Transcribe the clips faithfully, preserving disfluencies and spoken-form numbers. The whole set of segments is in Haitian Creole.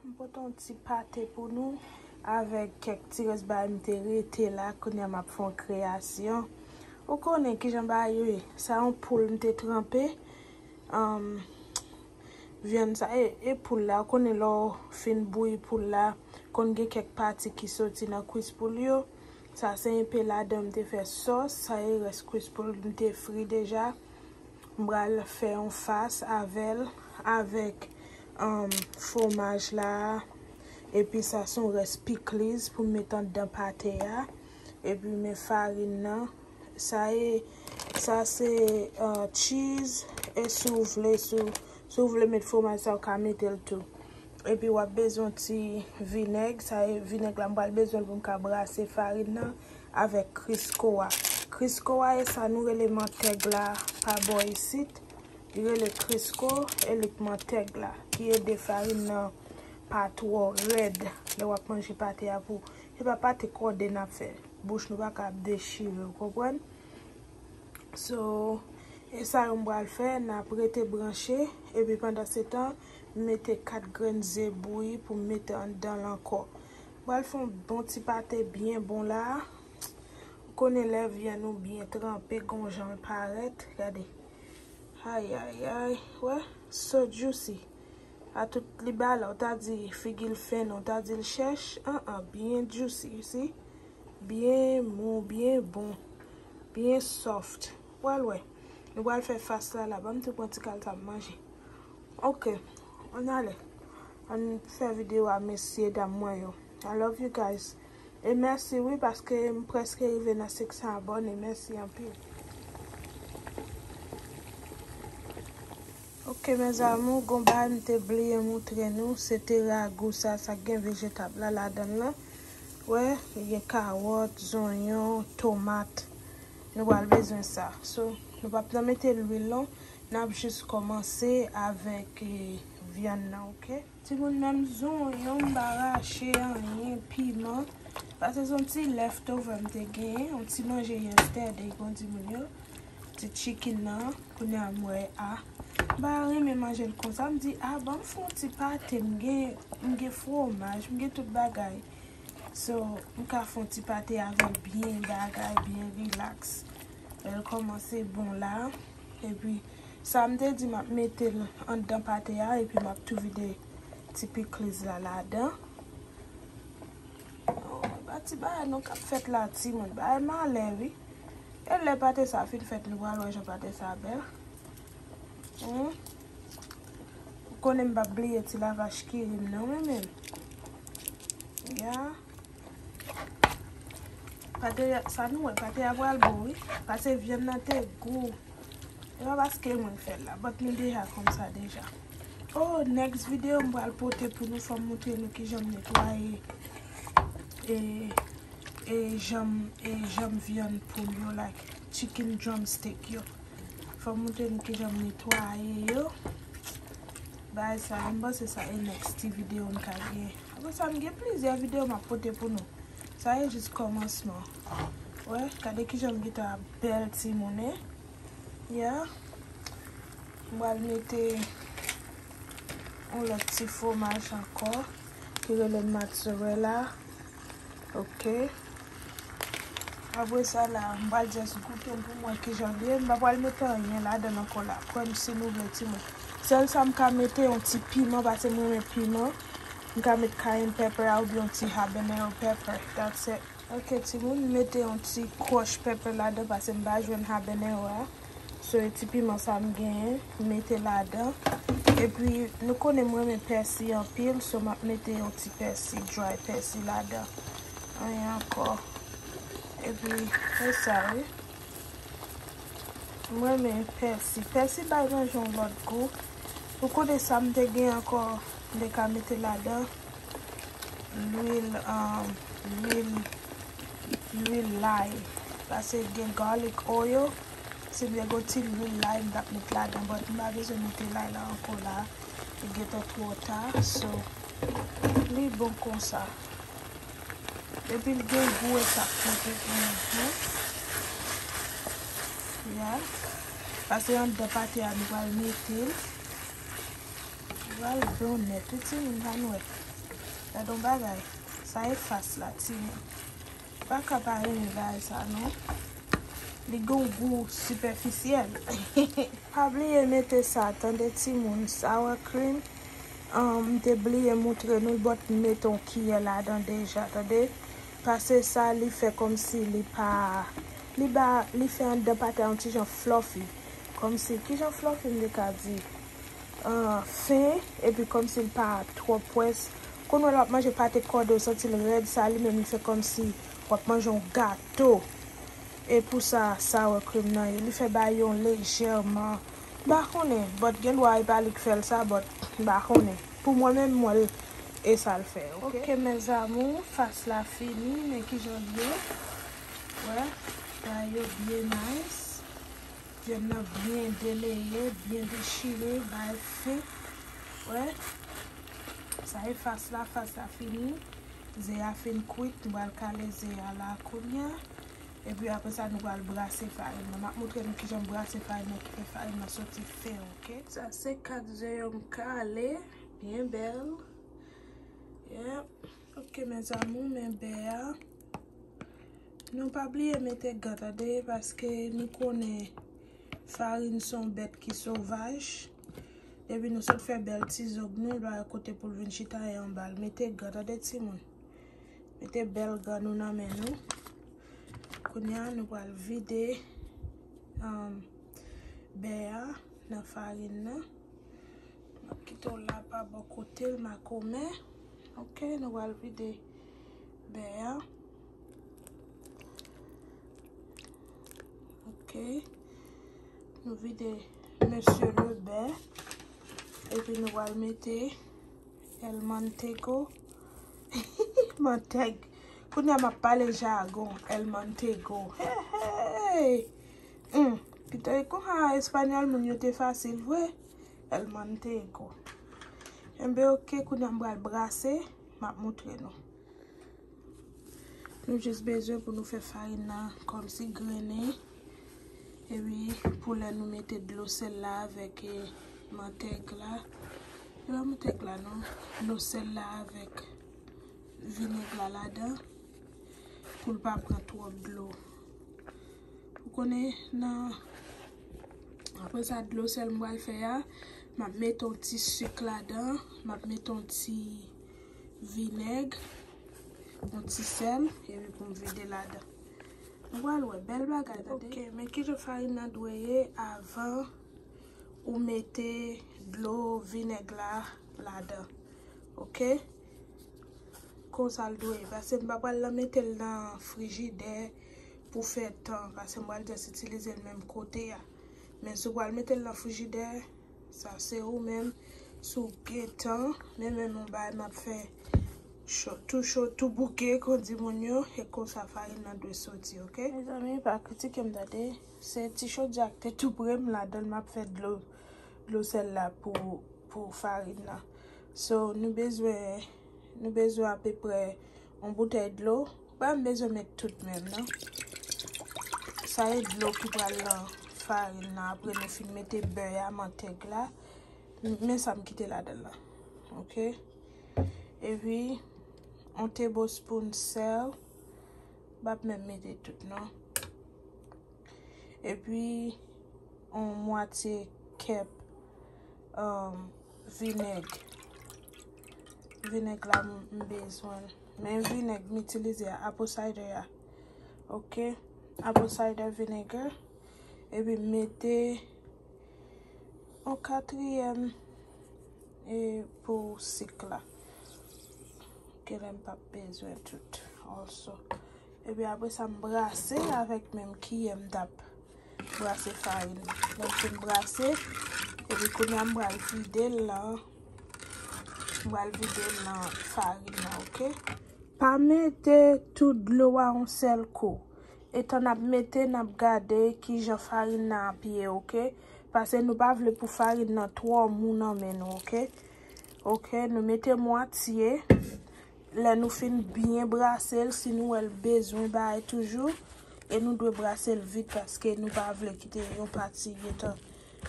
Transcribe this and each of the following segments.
M pote yon ti pate pou nou avèk kèk ti rès bagay m te rete la, kounye a m ap fè yon kreyasyon. Ou konnen kijan bagay yo ye. Sa yon poul m te tranpe. Um, vyann sa, e, e poul la, ou konnen lè w fin bouyi poul la, konn gen kèk pati ki soti nan kwis poul yo. Sa se enpe ladan m te fè sòs, sa e rès kwis poul m te fri deja. M pral fè yon fas avè l, avèk, um, fwomaj la, epi sa se yon rès pikliz pou m met anndan pate a, epi men farin nan, sa e, sa se, uh, cheese, e si w vle, si w, si w vle met fwomaj sa, w ka mete l tou. Epi w ap bezwen yon ti vinèg, sa e vinèg la m pral bezwen l pou m ka brase farin nan avèk Crisco a. Crisco a e sa nou rele mantèg la pa bò isit. Li rele Crisco e li k mantèg la ki ede farin nan pa twò rèd lè w ap manje pate a pou, se pa pate kòde n ap fè. Bouch nou pa ka ap dechire, ou konprann? So, e sa yo m pral fè, n ap rete branche, epi pandan se tan, m mete kat grenn ze bouyi pou m mete anndan l ankò. M pral fè yon bon ti pate byen bon la. Ou konnen lè vyann ou byen tranpe, gon jan l parèt. Gade. Ay, ay, ay. Wè, so juicy. A tout li ba la, ou ta di figi l fen, non, ou ta di l chèch. An, an, byen juicy, you see? Byen mou, byen bon, byen soft. Ou pral wè. Nou pral fè fas la la. Ban m tou pran ti kal sa m manje. Ok, ann ale. Ann fè videyo a, mesye dam mwen yo. I love you guys. E mèsi wi, paske m prèske rive nan senk san abòne. Mèsi anpil. Ok, mes amours, gon bagay m te bliye moutre nou, se te ragou sa, sa k gen vejetab la ladan l lan. Wè, li gen kawòt, zonyon, tomat. Nou pral bezwen sa. So, nou p ap nan mete lwil non. N ap jis kòmanse avèk, eh, vyann nan, ok? Timoun, menm zonyon m pa rache anyen, piman. Paske se yon ti leftover m te genyen, yon ti manje yesterday, kon di moun yo. Ti chicken nan, kounye a m wè, a. M pa renmen manje l konsa, m di, a, ban m fè yon ti pate, m gen, m gen fwomaj, m gen tout bagay. So, m ka fè yon ti pate avè l byen bagay, byen relax. Lè l kòmanse bon la, epi sa m te di m ap mete l anndan pate a, epi m ap tou vide ti pikliz la ladan. Oh, e pa ti bagay non k ap fèt la, timoun. Bagay malè, wi. E lè pate sa fin fèt, nou pral wè jan pate sa bèl. Hmm. Ou konnen m p ap bliye ti lavaj kiri m nan, wi, menm. Ya. Pate a, sa nou wè, pate a pral bon, wi. Pase vyann nan te gou. E pa paske mwen fè l la, but li deja konsa deja. Oh, next video m pral pote pou nou, fò m montre nou kijan m netwaye e, e janm, e janm vyann poul yo, like chicken drumstick yo. Fò m montre nou kijan m netwaye yo. Bagay sa, m panse sa e next ti videyo n ka gen. Apre sa, m gen plizyè videyo m ap pote pou nou. Sa e jis kòmansman. Wè, gade kijan m gentan ap bèl timoun, en. Ya. M pral mete yon lòt ti fwomaj ankò ki rele mozzarella. Ok. Apre sa la, m pral just goute l pou m wè kijan l ye. M pa pral mete anyen ladan l ankò la. Kwè m si nou vle timoun. Sèl sa m ka mete yon ti piman, paske m renmen piman. M ka met cayenne pepper oubyen yon ti habanero pepper. That's it. Ok, timoun, m mete yon ti crush pepper ladan, paske m pa jwenn habanero a. So, e ti piman sa m genyen, m mete ladan. Epi, nou konnen m renmen pèsi anpil, so m ap mete yon ti pèsi, dry pèsi ladan. Anyen ankò. Epi, se sa, wi. M renmen pèsi. Pèsi bay manje yon lòt gou. Ou konnen sa m te gen ankò, m te ka mete ladan. Lwil, um, lwil, lwil lay. Paske gen garlic oil. Si m te gen yon ti lwil lay, m t ap met ladan, but m pa bezwen mete lay la ankò la. Li gentan twò ta, so, li bon konsa. Epi l gen gou e sa k pote pou mwen. Ya. Paske anndan pate a, nou pral mete l. Pral bon nèt wi timoun, pa nou wè. Gade yon bagay. Sa e fas la timoun. Pa ka pa renmen bagay sa non. Li gen yon gou sipèfisyèl. Pa bliye mete sa tande timoun, sour cream. Um, m te bliye moutre nou l, but m mete yon kiyè ladan deja tande. Pase sa li fè kòmsi li pa, li ba, li fè anndan pate a yon ti jan fluffy. Kòmsi, ki jan fluffy m te ka di? Ah, fen, epi kòmsi l pa twò pwès. Konn wè lè w ap manje pate kòde, w santi l rèd, sa li menm li fè kòmsi w ap manje yon gato. E pou sa, sour cream nan ye, li fè bagay yo lejèman. M pa konnen, but gen dwa e pa li k fè l sa, but m pa konnen. Pou mwen menm, m wè l e sa l fè, ok? Ok, mes amours, fas la fini, men ki jan l ye. Wè, bagay yo byen nice. Vyann nan byen deleye, byen dechire, bay fen. Wè. Sa e fas la, fas la fini. Ze a fin kwit, nou pral kale ze a la kounye a. Epi apre sa, nou pral brase farin nan. M ap moutre nou kijan m brase farin nan ki fè farin nan soti fen, ok? Sa se kat ze yo m kale, byen bèl. Yep. Ok, mes amours, men bè a. Nou pa bliye mete gan, tande, paske nou konnen farin se yon bèt ki sovaj. Depi nou sot fè bèl ti zog nou, l pa gen kote pou l vin chita e anba l. Mete gan, tande, timoun. Mete bèl gan nou nan men nou. Kounye a, nou pral vide, um, bè a nan farin nan. M ap kite w la pa bò kote l, makomè. Ok, nou pral vide bè a. Ok. Nou vide Monsieur le Beurre. Epi nou pral mete El Mantego. Mantèg. Kounye a m ap pale jagon. El Mantego. Hey, hey! Hmm. Pito e konsa espanyòl moun yo te fasil vre. El Mantego. Enben, ok, kounye a m pral brase. M ap moutre nou. Nou jis bezwen pou nou fè farin nan kòmsi grennen. Epi pou lè nou mete dlo sèl la avèk, eh, mantèg la. E pa mantèg la non. Dlo sèl la avèk vinèg la ladan. Pou l pa pran twòp dlo. Ou konnen nan, apre sa dlo sèl m pral fè a, m ap mete yon ti sik ladan, m ap mete yon ti vinèg, yon ti sèl, epi pou m vide ladan. Nou pral wè, bèl bagay, tande. Ok, men kijan farin nan dwe ye avan ou mete dlo vinèg la ladan. Ok? Konsa l dwe ye. Pase m pa pral nan mete l nan frijidè pou fè tan. Pase m pral just itilize l menm kote a. Men si w pral mete l nan frijidè, sa se ou menm. Si w gen tan, men menm yon bagay m ap fè cho, tou cho, tou bouke, kon di moun yo, e konsa farin nan dwe soti, ok? Mezanmi, pa kritike m tande. Se ti chodyè a ki te tou pre m, ladan l m ap fè dlo, dlo sèl la pou, pou farin nan. So, nou bezwen, nou bezwen apeprè yon boutèy dlo. Ba m bezwen met tout menm non. Sa e dlo ki pral nan farin nan apre nou fin mete bè a, mantèg la. Men sa m kite ladan l la. Ok. Epi, yon tablespoon sèl. Ba m menm mete tout non. Epi, yon mwatye kèp, um, vinèg. Vinèg la m, m bezwen l. Men vinèg m itilize a, apple cider a. Ok. Apple cider vinegar. Epi m mete yon katriyèm e pou sik la. Genlè m p ap bezwen tout also. Epi apre sa, m brase avèk menm kiyè m t ap brase farin. Lè m fin brase, epi kounye a m pral vide l lan. M pral vide l lan farin nan, ok? Pa mete tout dlo a yon sèl kou. Etan n ap mete, n ap gade kijan farin nan ap ye, ok? Pase nou pa vle pou farin nan twò mou nan men nou, ok? Ok, nou mete mwatye. Lè nou fin byen brase l, si nou wè l bezwen bay toujou, e nou dwe brase l vit paske nou pa vle kite yon pati gentan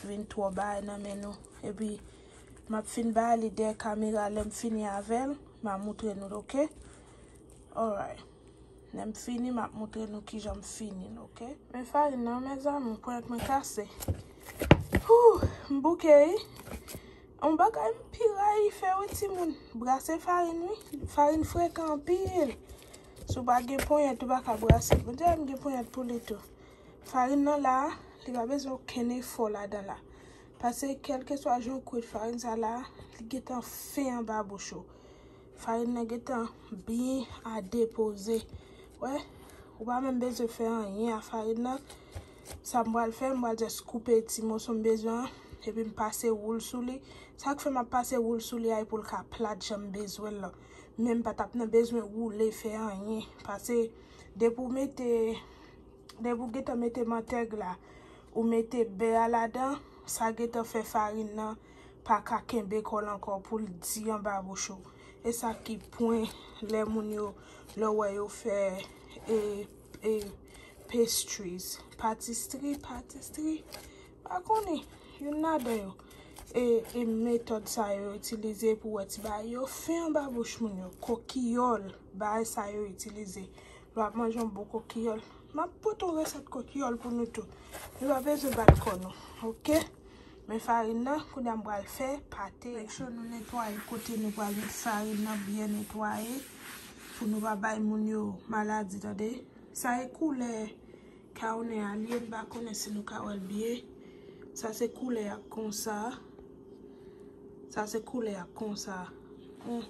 vin twò bay nan men nou. Epi, M ap fin ba li dèyè kamera, lè m fini avè l, m a moutre nou l, oke? Alright. Lè m fini, m ap moutre nou kijan m fini l, oke? Men farin nan, mes amours, ponyèt mwen kase. Hoo, m bouke, wi. Yon bagay m pi rayi fè, wi, timoun. Brase farin, wi. Farin frekan anpil. Si w pa gen ponyèt, ou pa ka brase l. Bon, m gen ponyèt pou li tou. Farin nan la, li pa bezwen okenn efò ladan la. Paske kèlkeswa jan w kwit farin sa la, li gentan fen anba bouch ou. Farin nan gentan byen a depoze. Wè, ou pa menm bezwen fè anyen a farin nan. Sa m pral fè, m pral jis koupe ti moso m bezwen an, epi m pase woul sou li. Sa k fè m ap pase woul sou li a, e pou l ka plat jan m bezwen l lan. Men m pa t ap nan bezwen woule fè anyen. Paske depi w mete Depi w gentan mete mantèg la, ou mete bè a ladan, sa gentan fè farin nan pa ka kenbe kò l ankò pou l di anba bouch ou. E sa ki pwen lè moun yo, lè w wè yo fè, e, e, pastries, patistri, patistri, pa konnen, youn ladan yo. E, e metòd sa yo itilize pou wè ti bagay yo fen anba bouch moun yo. Kokiyòl, bagay sa yo itilize. Lè w ap manje yon bon kokiyòl, m ap pote yon resèt kokiyòl pou nou tou. Nou pa bezwen bat kò nou, oke? Men farin nan, kounye a m pral fè pate. Make sure nou netwaye kote nou pral met farin nan, byen netwaye, pou nou pa bay moun yo maladi, tande. Sa e koulè kawnen a li ye, m pa konnen si nou ka wè l byen. Sa se koulè a konsa. Sa se koulè a konsa. Hmm.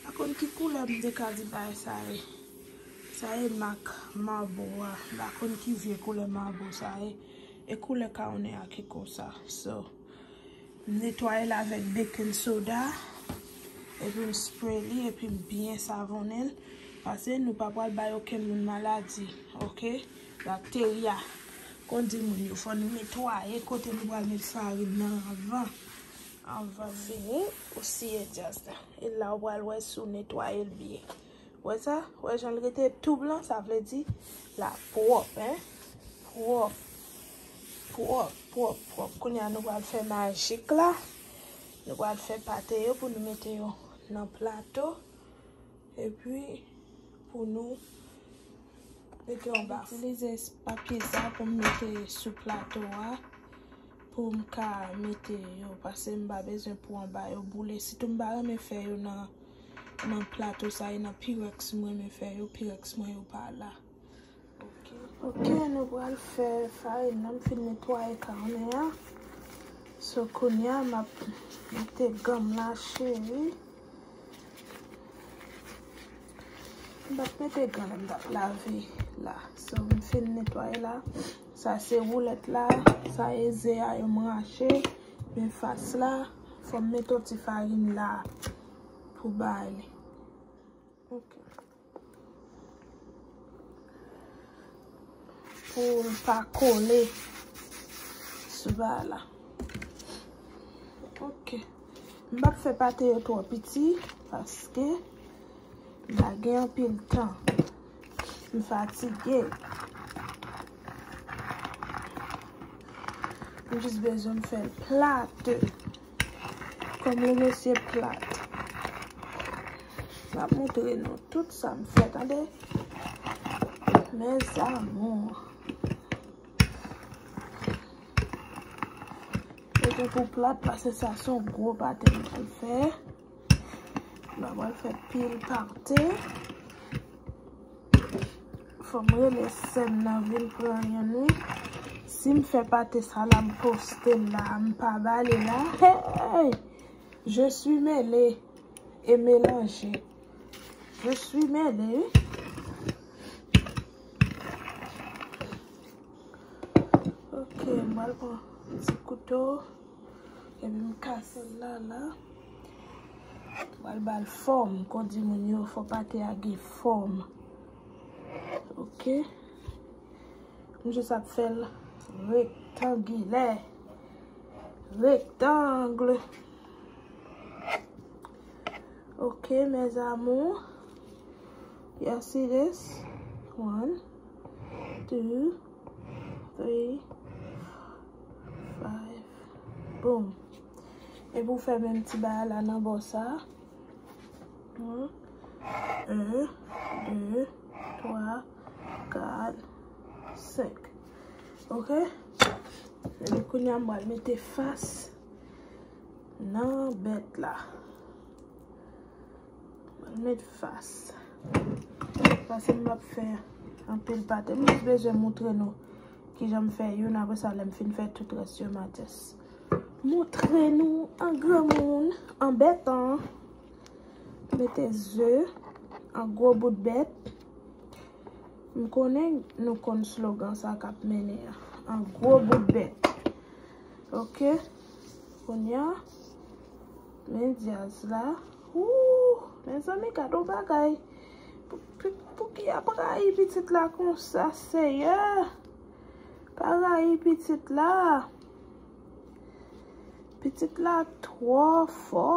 Pa konn ki koulè m te ka di bagay sa ye. Sa ye mak mabo a. M pa konn ki vye koulè mabo sa ye. E koulè kawnen a ki konsa. So, m netwaye l avèk baking soda. Epi m spray li, epi m byen savonnen l. Paske nou pa pral bay okenn moun maladi. Oke? Bakteri a. Kon di moun yo, fò nou netwaye kote nou pral met farin nan anvan. Anvan fini, ou siye dyaz la. E la ou pral wè si w netwaye l byen. Wè sa? Wè jan l rete tou blan, sa vle di la pwòp, en? Pwòp. Pwòp, pwòp, pwòp. Kounye a nou pral fè majik la. Nou pral fè pate yo pou nou mete yo nan plato. Epi, pou nou mete yon baf. M itilize papye sa pou m mete sou plato a, pou m ka mete yo, paske m pa bezwen pou anba yo boule. Sitou m pa renmen fè yo nan, nan plato sa, e nan pirèks m renmen fè yo, pirèks mwen yo pa la. Ok, nou pral fè farin nan, m fin netwaye kawnen an. So, kounye a, m ap mete gan m la, cheri. M pa t mete gan lè m t ap lave la. So, m fin netwaye la. Sa se woulèt la. Sa e ze a yo m rache. Men fas la, fò m mete yon ti farin la pou bay li. Ok. Pou l pa kole sou bagay la. Ok. M p ap fè pate yo twò piti paske m pa gen anpil tan. M fatige. M jis bezwen m fè l plat. Kòm le mesye plat. M ap montre nou tout sa m fè, tande. Mes amours. Mete pou plat, paske sa se yon gwo pate m pral fè. M pa pral fè pil pate. Fò m rele sè m nan vin pran youn, wi. Si m fè pate sa la, m poste l la, m pa ba li la. Hey! Je suis mêlée et mélangée. Je suis mêlée, wi. Ok, m pral pran ti kouto. Epi m kase l la, la. M pral ba l fòm. Kon di moun yo, fò pate a gen fòm. Ok. M jis ap fè l rektangilè. Rectangle. Ok, mes amours. Y'all see this? One, two, three, five. Boom. Epi w fè menm ti bagay la nan bò sa. Yon, de, twa, kat, senk. Ok? Epi kounye a m pral mete fas nan bèt la. Mwen met fas. Paske m p ap fè anpil pate. M jis bezwen moutre nou kijan m fè youn, apre sa, lè m fin fè tout rès yo, m a just moutre nou an granmoun, an bèt an. Mete ze, an gwo bout bèt. M konnen nou konn slogan sa k ap mennen an. An gwo bout bèt. Ok? Kounye a, men dyaz la. Ooh, mezanmi, gade yon bagay. Pou, pou, pou ki y ap rayi pitit la konsa, Seyè? Pa rayi pitit la. Pitit la twò fò.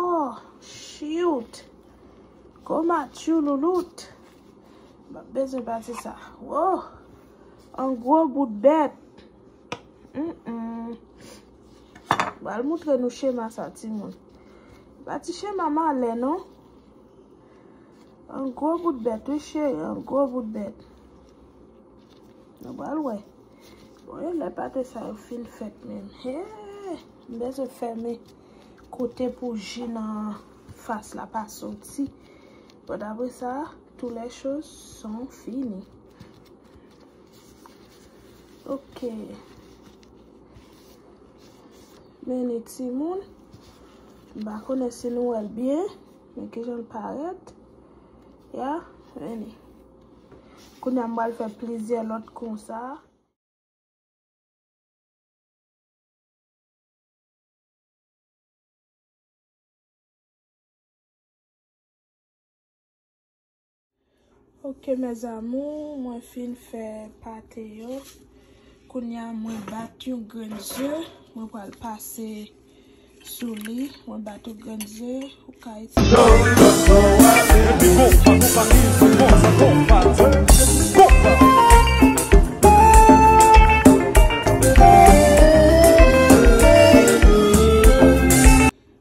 Shoot. Koma tchouloulout. M ap bezwen pati sa. Wow. An gwo bout bèt. Mm, mm. Pral moutre nou chema sa, timoun. Pa ti chema malè, non. An gwo bout bèt, wi, cheri. An gwo bout bèt. Nou pral wè. Bon, e lè pate sa yo fin fèt menm. Hey! M bezwen fèmen kote pou ji nan fas la pa soti. Bon, apre sa, toutes les choses sont finies. Ok. Men ni timoun. M pa konnen si nou wè l byen. Men kijan l parèt. Ya, men ni. Kounye a m pral fè plizyè lòt konsa. Ok, mes amours, mwen fin fè pate yo. Kounye a, mwen bat yon grenn ze, mwen pral pase sou li, mwen bat yon grenn ze, ou ka itilize.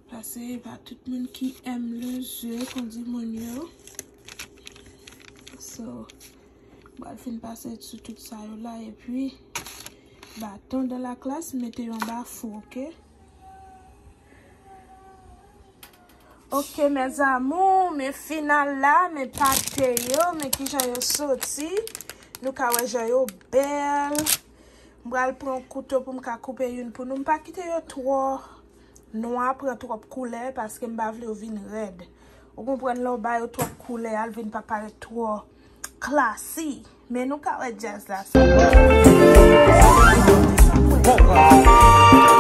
Pase pa tout moun ki èm le ze, kon di moun yo. So, m pral fin pase sou tout sa yo la, epi baton dans la classe, mete yo anba fou, ok? Ok, mes amours, men final la, men pate yo, men kijan yo soti. Nou ka wè jan yo bèl. M pral pran kouto pou m ka koupe youn pou nou. M pa kite yo twò nwa, pran twòp koulè, paske m pa vle yo vin rèd. Ou konprann, lè w ba yo twòp koulè, al vin pa parèt twò klasi. Men nou ka wè djaz la.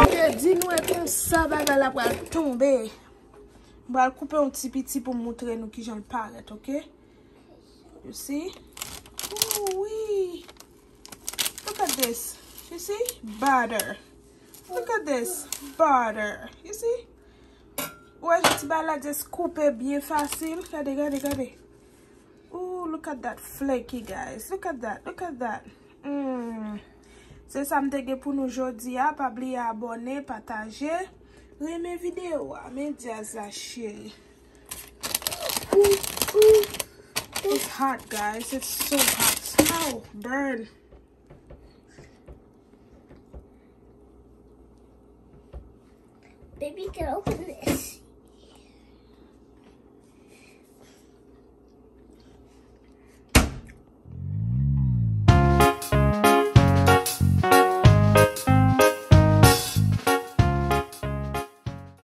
Te di nou e konsa bagay la pral tonbe. M pral koupe yon ti piti pou m moutre nou kijan l parèt, ok? You see? Ooh, wi. Look at this. You see? Butter. Look at this. Butter. You see? Ou wè jan ti bagay la just koupe byen fasil. Gade, gade, gade. Ooh, look at that flaky, guys. Look at that. Look at that. Mm. Se sa m te gen pou nou jodi a. Pa bliye abòne, pataje, renmen videyo a. Men djaz la, cheri. Ooh, ooh. It's hot, guys. It's so hot. Ow, burn. Baby, can I open this?